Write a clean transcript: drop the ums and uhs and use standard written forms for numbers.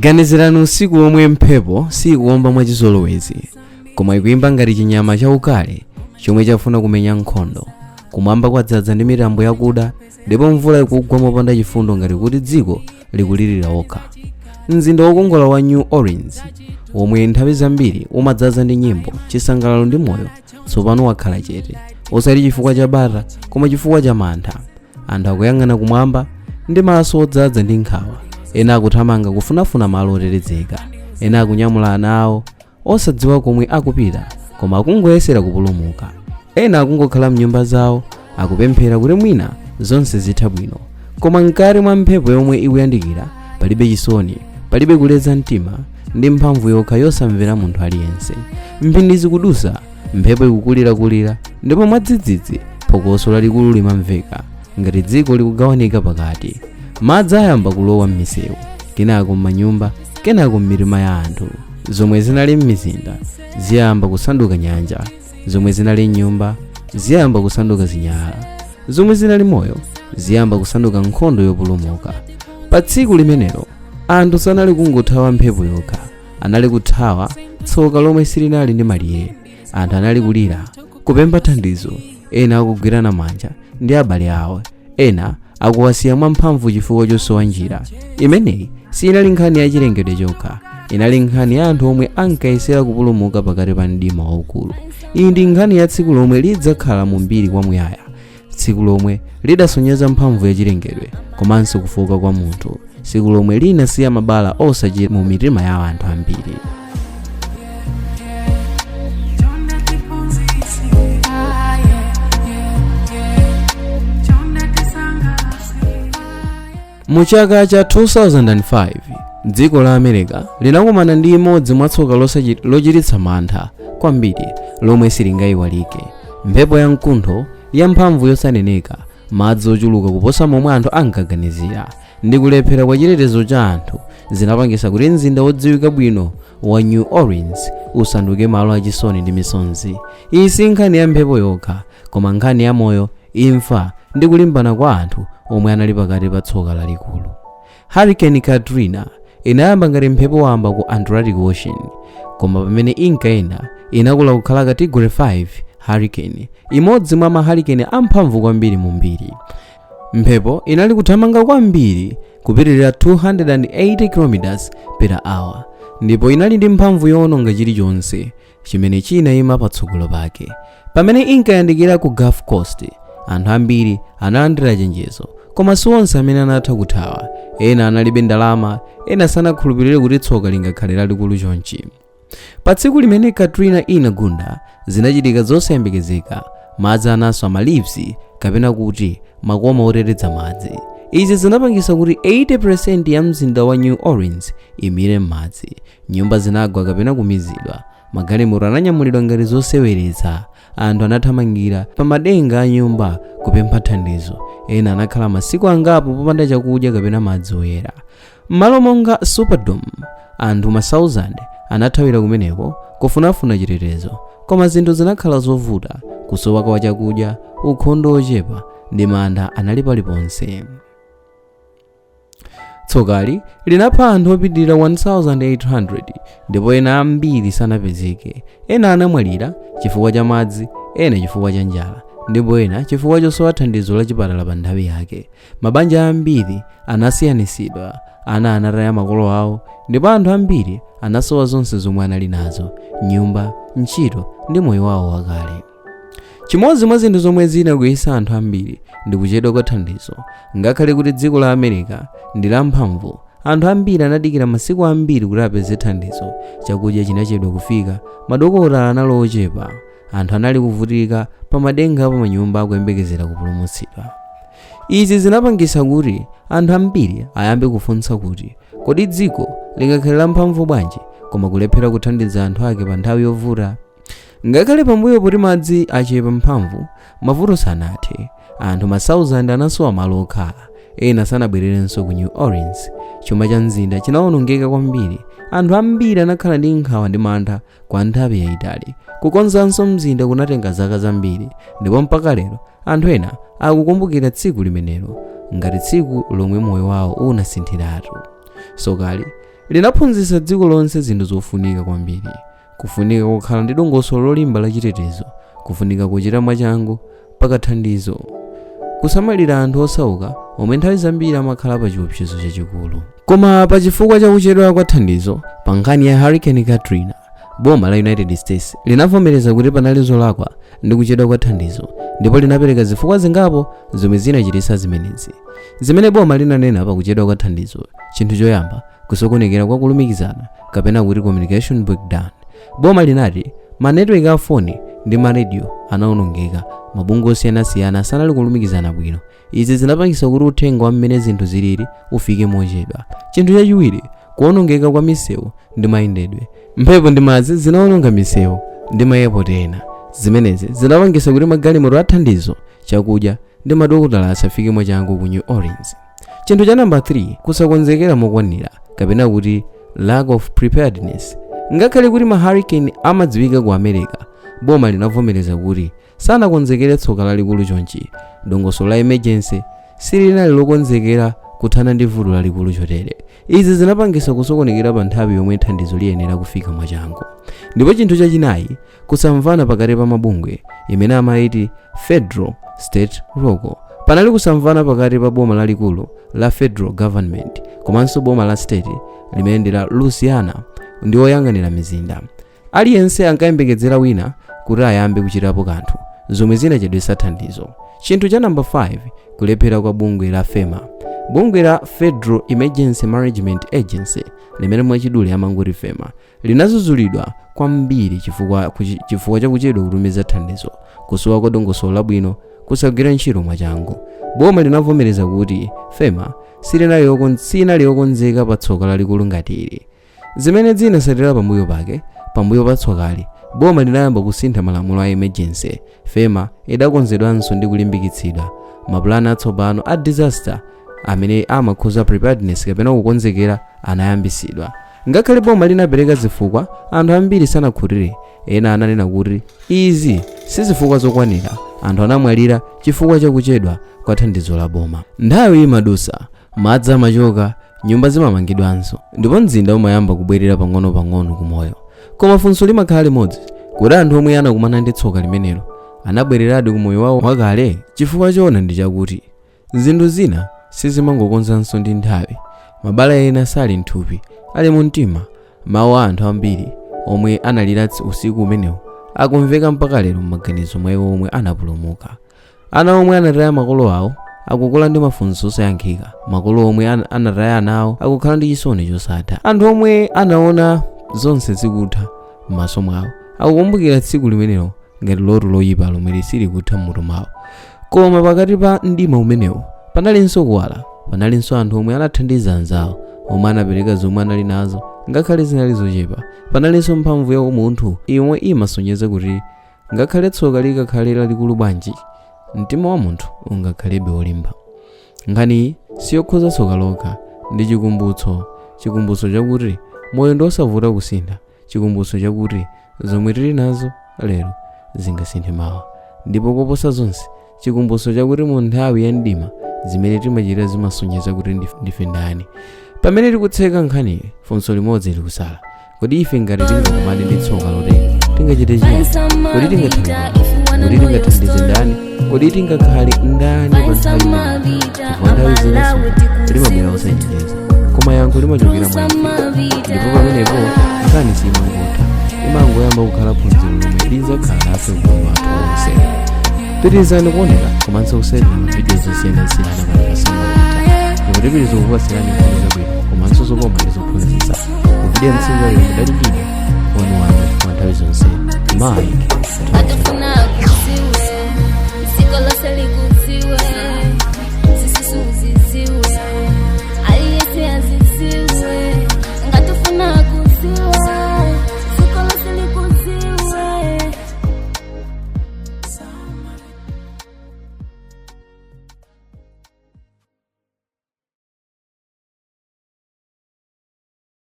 Ganizirani usiku womwe mphepo sikuwomba mwachizolowezi, koma ikuyimba ngati chinyama chaukali chomwe chafuna kumenya nkhondo. Kumwamba kwadzaza ndi mitambo yakuda, ndipo mvula ikugwa mopanda chifundo ngati kuti dziko likulirira okha. Mzinda wokongola wa New Orleans, womwe nthawi zambiri umadzaza ndi nyimbo, chisangalalo ndi moyo, tsopano wakhala chete, osati chifukwa cha bata, koma chifukwa cha mantha. Anthu akuyang'ana kumwamba ndi maso odzaza ndi nkhawa. Ena akuthamanga kufunafuna malo otetezeka, ena akunyamula ana awo osadziwa komwe akupita, koma akungoyesera kupulumuka. Ena akungokhala mnyumba zawo, akupemphera kuti mwina zonse zitha bwino. Koma mkati mwa mphepo yomwe ikuyandikira, palibe chisoni, palibe kuleza mtima, ndi mphamvu yokha yosamvera munthu aliyense. Mphindi zikudusa, mphepo ikukulirakulira, ndipo mwadzidzidzi phokoso lalikulu limamveka ngati dziko likugawanika pakati. Madzi ayamba kulowa m'misewu, kenako m'manyumba, kenako m'mitima ya anthu. Zomwe zinali m'mizinda ziyamba kusanduka nyanja, zomwe zinali m'nyumba ziyamba kusanduka zinyalala, zomwe zinali moyo ziyamba kusanduka nkhondo yopulumuka. Pa tsiku limenelo anthu sanali kungothawa mphepo yokha, anali kuthawa tsoka lomwe silinali ndi malire. Anthu anali kulira, kupempha thandizo, ena akugwirana manja ndi abale awo, ena akuwasiya mwamphamvu chifukwa chosowa njira. Imeneyi sinali nkhani ya chilengedwe chokha, inali nkhani ya anthu omwe ankayesera kupulumuka pakati pa mdima waukulu. Iyi ndi nkhani ya tsiku lomwe lidzakhala mu mbiri kwamuyaya, tsiku lomwe lidasonyeza mphamvu ya chilengedwe komanso kufoka kwa munthu, tsiku lomwe linasiya mabala osachira mu mitima ya anthu ambiri. Mu chaka cha 2005, dziko la America linakumana ndi imodzi mwa tsoka lochititsa mantha kwambiri lomwe silingayiwalike: mphepo ya mkuntho ya mphamvu yosaneneka, madzi ochuluka kuposa momwe anthu ankaganizira, ndi kulephera kwa chitetezo cha anthu zinapangisa kuti mzinda wodziwika bwino wa New Orleans usanduke malo achisoni ndi misonzi. Iyi si nkhani ya mphepo yokha, koma nkhani ya moyo, imfa ndi kulimbana kwa anthu omwe anali pakati pa tsoka lalikulu. Hurricane Katrina inayamba ngati mphepo wamba ku Atlantic Ocean, koma pamene inkayenda inakula kukhala Category 5 hurricane, imodzi mwa ma hurricane amphamvu kwambiri mu mbiri. Mphepo inali kuthamanga kwambiri kupitirira 280 km per hour, ndipo inali ndi mphamvu yowononga chilichonse chimene chinayima patsogolo pake. Pamene inkayandikira ku Gulf Coast, anthu ambiri analandira chenjezo, koma si onse amene anatha kuthawa. Ena analibe ndalama, ena sanakhulupirire kuti tsoka lingakhale lalikulu chonchi. Pa tsiku limene Katrina inagunda, zinachitika zosayembekezeka. Madzi anaswa ma levees, kapena kuti makoma oteteza madzi. Izi zinapangisa kuti 80% ya mzinda wa New Orleans imire m'madzi. Nyumba zinagwa kapena kumizidwa, magalimoto ananyamulidwa ngati zoseweretsa. Anthu anathamangira pa madenga a nyumba kupempha thandizo. Ena anakhala masiku angapo popanda chakudya kapena madzi oyera. M'malo monga Superdome, anthu ma 1000 anathawira kumeneko kufunafuna chitetezo, koma zinthu zinakhala zovuta. Kusowa kwa chakudya, ukhondo ochepa ndi mantha anali paliponse. Tsokali linapha anthu opitirira 1800, ndipo ena ambiri sanapezeke. Ena anamwalira chifukwa cha madzi, ena chifukwa cha njala, ndipo ena chifukwa chosowa thandizo la chipatala pa nthawi yake. Mabanja ambiri anasiyanisidwa, ana anataya makolo awo, ndipo anthu ambiri anasowa zonse zomwe anali nazo: nyumba, ntchito ndi moyo wawo wakale. Chimodzi mwa zinthu zomwe zinakwiyitsa anthu ambiri ndi kuchedwa kwa thandizo. Ngakhale kuti dziko la America ndi lamphamvu, anthu ambiri anadikira masiku ambiri kuti apeze thandizo. Chakudya chinachedwa kufika, madokotala anali ochepa, anthu anali kuvutika pa madenga pa manyumba akuyembekezera kupulumutsidwa. Izi zinapangisa kuti anthu ambiri ayambe kufunsa kuti, kodi dziko lingakhale lamphamvu bwanji koma kulephera kuthandiza anthu ake pa nthawi yovuta? Ngakhale pambuyo poti madzi achepa mphamvu, mavuto sanathe. Anthu ma 1000 anasowa malo okhala, ena sanabwererenso ku New Orleans. Chuma cha mzinda chinawonongeka kwambiri. Anthu ambiri anakhala ndi nkhawa ndi mantha kwa nthawi yayitali. Kukonzanso mzinda kunatenga zaka zambiri, ndipo mpaka lero anthu ena akukumbukira tsiku limenelo ngati tsiku lomwe moyo wawo unasinthiratu. Tsokali linaphunzitsa dziko lonse zinthu zofunika kwambiri: kufunika kukhala ndi dongosolo lolimba la chitetezo, kufunika kuchita mwachangu pakathandizo, kusamalira anthu osauka omwe nthawi zambiri amakhala pa chiopsezo chachikulu. Koma pa chifukwa cha kuchedwa kwa thandizo pa nkhani ya Hurricane Katrina, boma la United States linavomereza kuti panali zolakwa ndi kuchedwa kwa thandizo, ndipo linapereka zifukwa zingapo zomwe zinachititsa zimenezi. Zimene boma linanena pa kuchedwa kwa thandizo: chinthu choyamba, kusokonekera kwa kulumikizana, kapena kuti communication breakdown. Boma linati manetiweki a foni ndi marediyo anawonongeka, mabungwe osiyanasiyana sanali kulumikizana bwino. Izi zinapangisa kuti uthenga wa mmene zinthu zilili ufike mochedwa. Chinthu chachiwiri, kuwonongeka kwa misewu ndi mayendedwe. Mphepo ndi madzi zinawononga misewu ndi maepoti ena. Zimenezi zinapangisa kuti magalimoto athandizo, chakudya ndi madokotala asafike mwachangu ku New Orleans. Chinthu cha namba 3, kusakonzekera mokwanira, kapena kuti lack of preparedness. Ngakhale kuti ma hurricane amadziwika ku America, boma linavomereza kuti sanakonzekere tsoka lalikulu chonchi. Dongosolo la emergency silinali lokonzekera kuthana ndi vuto lalikulu chotere. Izi zinapangisa kusokonekera pa nthawi yomwe thandizo liyenera kufika mwachangu. Ndipo chinthu chachinayi, kusamvana pakati pa mabungwe, imene amayiti federal, state, local. Panali kusamvana pakati pa boma lalikulu la federal government komanso boma la state limene ndi la Louisiana ndi oyang'anira mizinda. Aliyense ankayembekezera wina kuti ayambe kuchitapo kanthu, zomwe zinachedwetsa thandizo. Chinthu cha namba 5, kulephera kwa bungwe la FEMA. Bungwe la Federal Emergency Management Agency, limene mwachidule amangoti FEMA, linadzudzulidwa kwambiri chifukwa chakuchedwa kutumiza thandizo, kusowa kwa dongosolo labwino, kusagwira ntchito mwachangu. Boma linavomereza kuti FEMA sinali yokonzeka pa tsoka lalikulu ngati ili. Zimene zinatsatira pambuyo pake: pambuyo pa tsokali, boma linayamba kusintha malamulo a emergency. FEMA idakonzedwanso ndi kulimbikitsidwa. Mapulani atsopano a disaster amene amakhuza preparedness kapena kukonzekera anayambisidwa. Ngakhale boma linapereka zifukwa, anthu ambiri sanakhutire. Ena ananena kuti izi si zifukwa zokwanira, anthu anamwalira chifukwa chakuchedwa kwa thandizo la boma. Nthawi imadusa, madzi amachoka, nyumba zimamangidwanso, ndipo mzinda umayamba kubwerera pang'ono-pang'ono kumoyo. Koma funso limakhala limodzi: kuti anthu omwe anakumana ndi tsoka limenelo anabwereradi kumoyo wawo wakale? Chifukwa choona ndi chakuti zinthu zina sizimangokonzanso ndi nthawi. Mabala ena sali mthupi, ali mu mtima. Mawu a anthu ambiri omwe analira usiku umenewo akumveka mpaka lero m'maganizo mwa iwo omwe anapulumuka. Ana omwe anataya makolo awo akukula ndi mafunso osayankhika. Makolo omwe anataya ana awo akukhala ndi chisoni chosatha. Anthu omwe anaona zonse zikutha m'maso mwawo akukumbukira tsiku limenelo ngati loto loyipa lomwe silikutha mmutu mwawo. Koma pakati pa mdima umenewo panalinso kuwala. Panalinso anthu omwe anathandiza anzawo, omwe anapereka zomwe anali nazo ngakhale zinali zochepa. Panalinso mphamvu ya umunthu yomwe imasonyeza kuti ngakhale tsoka likakhale lalikulu bwanji, mtima wa munthu ungakhalebe wolimba. Nkhani siyokhuza tsoka lokha, ndi chikumbutso, chikumbutso chakuti moyo ndi osavuta kusintha, chikumbutso chakuti zomwe tili nazo lero zingasinthe mawa, ndipo koposa zonse, chikumbutso chakuti mu nthawi ya mdima zimene timachita zimasonyeza kuti ndife ndani. Pamene tikutseka nkhaniyi, funso limodzi likusala: kodi ife ngati tingakumane ndi tsoka lotere, tingachite chiyani? Kodi tingathandize? Kodi tingathandize ndani? Kodi tingakhale ndani pa nthawi imeneyi? Chifukwa nthawi zina tsoka limabwera osachenjeza, koma yankho limachokera mwa ife. Ndipo pamenepo nkhani simangotha, imangoyamba kukhala phunziro lomwe lidzakhala nafe moyo wathu wonse. Pitirizani kuonera komanso kusatira mavidiyo zosiyanasiyana pano pa Samawita, ndipo tipitiriza kukupatsirani nkhani zabwino komanso zokoma ndi zophunzitsa. Kuvidiyo mtsiku lero mudali ndine wanu wanu wa nthawi zonse, Mike.